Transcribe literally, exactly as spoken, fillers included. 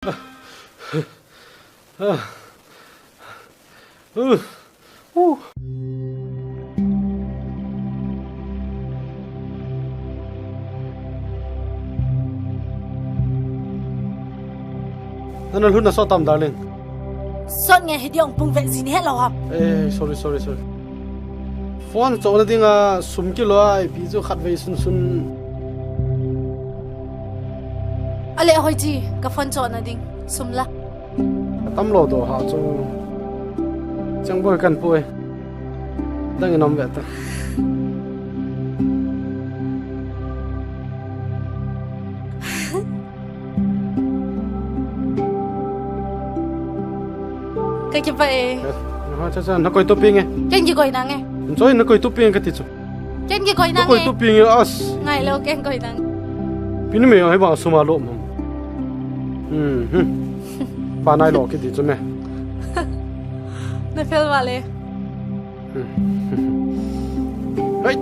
Uh. Uh. Nana lhun na sot tam, darling. Sot nge hiti ong pung vet jin he lo ham. Eh, sorry, sorry, sorry. Phone chohna dinga sum kilo a ipi chu khatvei sunsun. Ale hoi chi, ka phone chohna ding sum la. Tam lo do ha chu. Chang boi kan poi. Dang in om ve ta. Ka kipah e. Ha, cha cha, na koi to pi nge. Ken kikoi nange. Choi, na koi to pi nge kati chu. Ken kikoi nange. Na koi to pi nge as. Ngai lo, ken koi nang. Pi ni me ai ba suma lo mam. Hmm. Hmm. Ba nai lo kiti chu me. Na fel vale. Hmm. Hai.